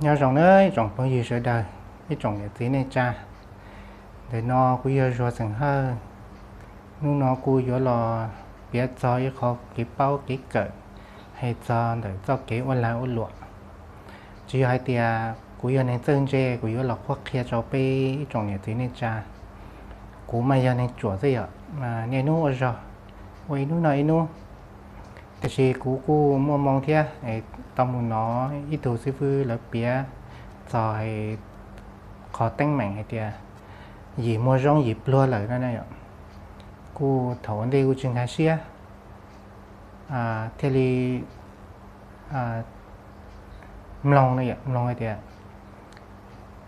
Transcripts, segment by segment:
Nyob zoo nawb ib tsoom phooj ywg sawv daws, ib tsoom niam txiv neej tsa. Ntawm no kuv yog Zuag Xeem Hawj. Hnub no kuv yuav los piav txog ib qho kev paub kev kawm hais txog ntawm txoj kev ua lag ua luam. Tsis yog hais tias kuv yog neeg txawj ntse kuv yuav los qhuab qhia rau peb ib tsoom niam txiv neej tsa. Kuv mas yog neeg tsuam xwb yom, niaj hnub ua zog, ua ib hnub no ib hnub. Tiam sis kuv kuj muaj moo thiab, tau mus hnov ib tug xib fwb lawv piav txog qhov teeb meem hais tias yim muag zoo yim pluag lawm no na yom. Kuj thaum ntej kuj tsis nkag siab, thiaj li mloog no yom, mloog hais tias,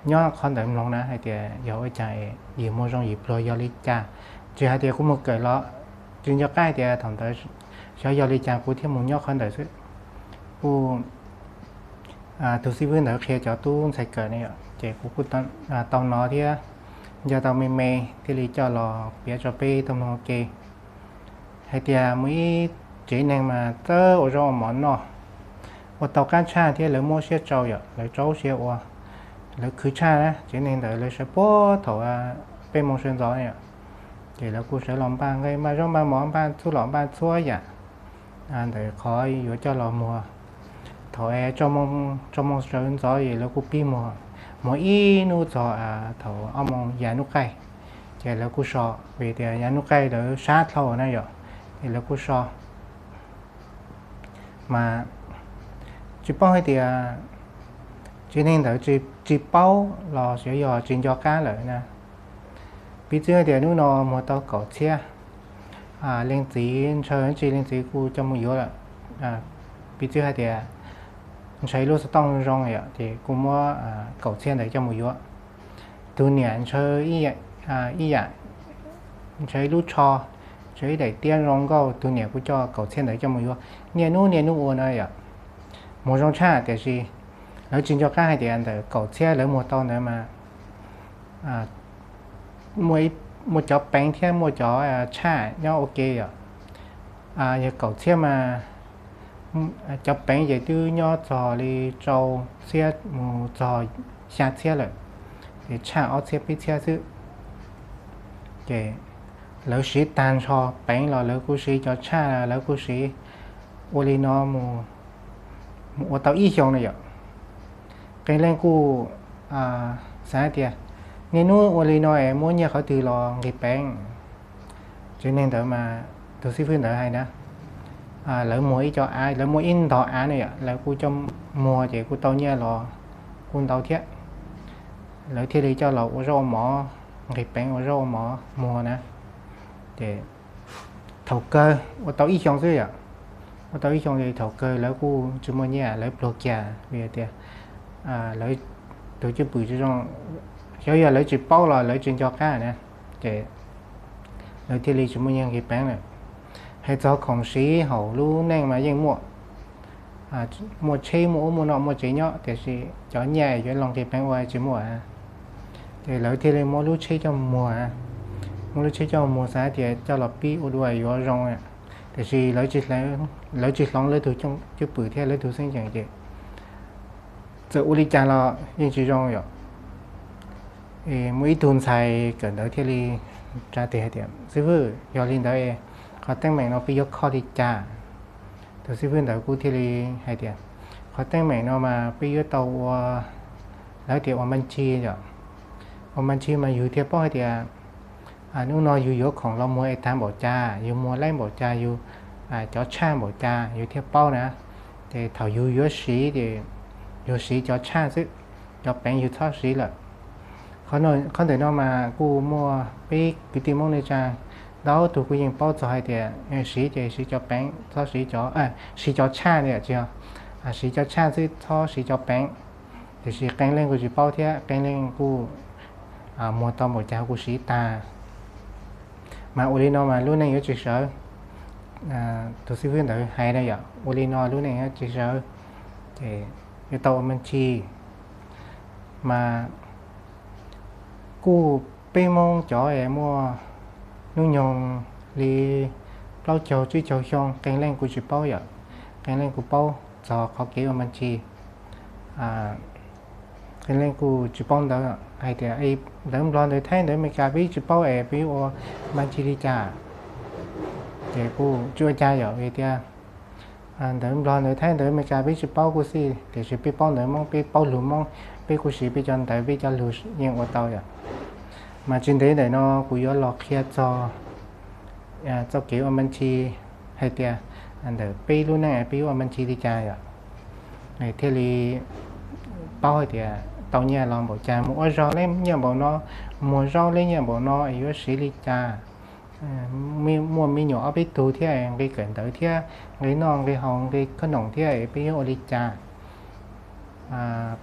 nyob qhov ntawd mloog na hais tias yog ua cas yim muag zoo yim pluag yog li cas. Tsis hais tias kuv mus kawm los tsis nco qab hais tias thaum ntawd xyov yog li cas kuv thiaj mus nyob qhov ntawd xwb. Kuj tus xib fwb ntawd qhia cov tub ntxhais kawm ne yom, ces kuv kuj tau hnov thiab nco tau me me, thiaj li coj los piav rau peb tau mloog ua ke. Hais tias muaj ib tsev neeg mas txawj ua zaub ua mov noj, ua tau qab tshaj thiab lawv muab siab tsau yom, lawv rau siab ua, lawv khwv tshaj na. Tsev neeg ntawd lawv sawv puag thaum peb moo sawv ntxov yom, ces lawv kuj sawv los npaj nqaij npaj zaub npaj mov npaj txhua los npaj txhua yam ntawm qhov yuav coj los muag. Thaum es tso moo sawv ntxov es lawv kuj pib muag, muag ib hnub txog thaum ob moo yav hnub qaij, ces lawv kuj so, vim tias yav hnub qaij lawv sab dlhau na yom, ces lawv kuj so. Mas tsis paub hais tias tsev neeg ntawd tsis paub los xyov yog tsis nco qab lawm na. Piv txwv hais tias hnub no muag tau kaum txhiab, leej txiv ntshaw tsis, leej txiv kuj coj mus yuav lawm. Piv txwv hais tias ntshaw ib lub xov tooj zoo yom, ces kuj muab kaum txhiab ntawd coj mus yuav. Tus niam ntshaw ib yam, ntshaw ib lub tsho, ntshaw ib daim tiab zoo nkauj, tus niam kuj coj kaum txhiab ntawd coj mus yuav. Niaj hnub niaj hnub ua no yom, muag zoo tshaj, tiam sis lawv tsis nco qab hais tias ntawm kaum txhiab lawv muag tau ntawd mas muaj cov peev thiab muaj cov tshaj nyob ua ke yom. Yog kaum txhiab mas cov peev ces twb nyob txog li rau txhiab mus txog xya txhiab lawm, ces tshaj ob txhiab peb txhiab xwb. Ces lawv siv tag nrho, peev los lawv kuj siv, cov tshaj lawv kuj siv. Ua li no mus ua tau ib xyoos no yom. Qee leej kuj xav tias niaj hnub ua li no es muab nyiaj qhov twg los nqis peev. Tsev neeg ntawd mas tus xib fwb ntawd hais na, lawv muag ib co av, lawv muaj ib ntog av na yom, lawv kuj coj muag ces kuj tau nyiaj los kuj ntau thiab. Lawv thiaj li coj los ua zaub ua mov, nqis peev ua zaub ua mov muag na. Ces thaum kawg ua tau ib xyoos xwb yom, ua tau ib xyoos es thaum kawg lawv kuj tsis muaj nyiaj, lawv pluag kiag vim tias lawv tus cwj pwm tsis zoo, xyov yog lawv tsis paub los lawv tsis nco qab na, ces lawv thiaj li tsis muaj nyiaj nqis peev lawm. Hais txog khoom siv hauv lub neej mas yeej muaj, muaj tsheb muaj ub muaj no muaj tsev nyob, tiam sis cov nyiaj yuav los nqis peev ua tsis muaj. Ces lawv thiaj li muab lub tsheb coj muag, muab lub tsheb coj muag xav tias coj los pib ua dua yuav zoo, tiam sis lawv tsis hloov lawv tus cwj pwm thiab lawv tus xeeb ceem ces txawm ua li cas los yeej tsis zoo yom. Muaj ib tug ntxhais kawm ntawv thiaj li tsa tes hais tias, xib fwb, yog li ntawd qhov teeb meem no peb yuav kho li cas? Tus xib fwb ntawd kuj thiaj li hais tias, qhov teeb meem no mas peb yuav tau ua, lawv tias ua npaj ntsis yom. Ua npaj ntsis mas yus thiaj paub hais tias hnub no yus yuav khoom los muag es tag npaum cas, yus muag laib npaum cas, yus cov tshaj npaum cas yus thiaj paub na. Ces thaum yus yuav siv ces yus siv cov tshaj xwb, cov peev yus txhob siv lawm. Qhov ntawm no mas kuj muaj peb kwv tij Hmoob neej tsa ntau tug kuj yeej paub txog hais tias siv ces siv cov peev, txhob siv cov, siv cov tshaj li tsis yog, siv cov tshaj xwb txhob siv cov peev. Tiam sis qee leej kuj tsis paub thiab, qee leej kuj muag tau npaum cas kuj siv tag. Mas ua li no mas lub neej yuav tsis sawv. Tus xib fwb ntawd hais na yom, ua li no lub neej yuav tsis sawv, ces yuav tau ua me ntsis. Mas kuj peb Hmoob cov es muaj hnub nyoog li plaub caug tsib caug xyoo, qee leej kuj tsis paub yom, qee leej kuj paub txog qhov kev ua me ntsis. Qee leej kuj tsis paub ntawv hais tias ntawv Nplog ntawv Thaib ntawv Amelikas peb tsis paub es peb ua npa ntsis li cas. Ces kuj tsis ua cas yom, vim tias ntawv Nplog ntawv Thaib ntawv Amelikas peb tsis paub kuj xij, tiam sis peb paub ntawv Hmoob, peb paub lug Hmoob, peb kuj siv peb cov ntawv peb cov lug yeej ua tau yom. Mas tsis ntev ntawm no kuv yuav los qhia txog txoj kev ua npa ntsis hais tias ntawm peb lub neej peb yuav ua npa ntsis li cas yom, thiaj li paub hais tias tau nyiaj los npaum cas, mus ua zog leb nyiaj npaum no, muag zaub leb nyiaj npaum no es yuav siv li cas, muaj me nyuam ob peb tug thiab nqi kawm ntawv thiab nqi noj nqi haus nqi khoom noom thiab es peb yuav ua li cas.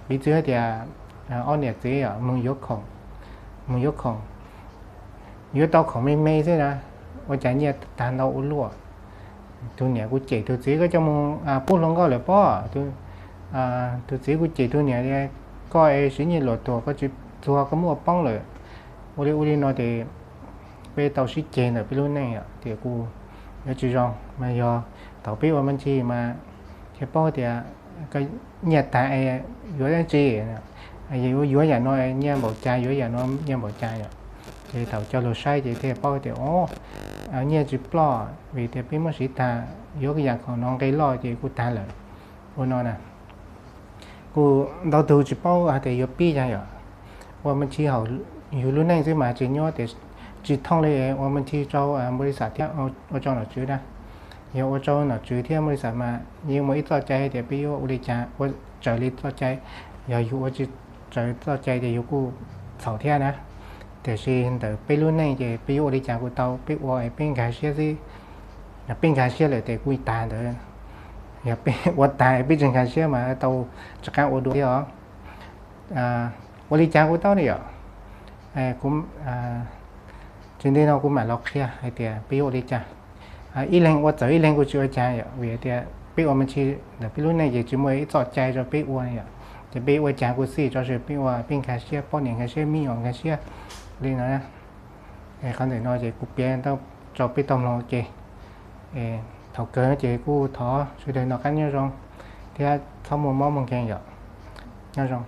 Piv txwv hais tias ob niam txiv mus yuav khoom, mus yuav khoom, yuav tau khoom me me xwb na, ua cas nyiaj tag ntau ua luaj. Tus niam kuj cem tus txiv, koj coj mus pub hluas nkauj lawm pob. Tus txiv kuj cem tus niam tias koj es siv nyiaj luam tuam koj tsis txuag koj muab ua poob lawm. Ua li ua li no ces peb tau sib ceg ntawm peb lub neej yom, tias kuj yuav tsis zoo. Mas yog thaum peb ua npa ntsis mas thiaj paub tias nyiaj tag es yuav dab tsi, yuav yam no nyiaj npaum cas, yuav yam no nyiaj npaum cas yom. Ces thaum coj lug saib ces thiaj paub tias o, nyiaj tsis ploj vim tias peb muab siv tag, yuav yam khoom no nqi loj ces kuj tag lawm. Ua no na, kuj ntau tug tsis paub hais tias yuav pib yam yom, ua npa ntsis hauv yus lub neej xwb mas tsis nyuaj tias tsis thooj li ua npa ntsis rau npaus li xam thiab ua rau nom tswv na. Yog ua rau nom tswv thiab npaus li xam mas yeej muaj ib txoj cai tias peb yuav ua li cas ua raws li txoj cai. Yog yus ua tsis raws txoj cai ces yus kuj txhaum thiab na. Tiam sis ntawm peb lub neej ces peb yuav ua li cas kuj tau, peb ua es peb nkag siab xwb. Peb nkag siab lawm ces kuj tag ntawd. Yog peb ua tag peb tsis nkag siab mas tau rov qab ua dua thiab os. Ua li cas kuj tau ne yom. Tsis ntev no kuv mam los qhia hais tias peb yuav ua li cas. Ib leeg ua txawv ib leeg kuj tsis ua cas yom, vim tias peb ua npa ntsis ntawm peb lub neej ces tsis muaj ib txoj cai rau peb ua yom. Ces peb ua cas kuj xij, tso siab peb ua, peb nkag siab, poj niam nkag siab, me nyuam nkag siab li no. Qhov ntawm no ces kuv piav rau peb tau mloog ua ke. Thaum kawg ces kuj thov sawv daws noj qab nyob zoo thiab txhob muaj mob muaj nkeeg yom. Nyob zoo.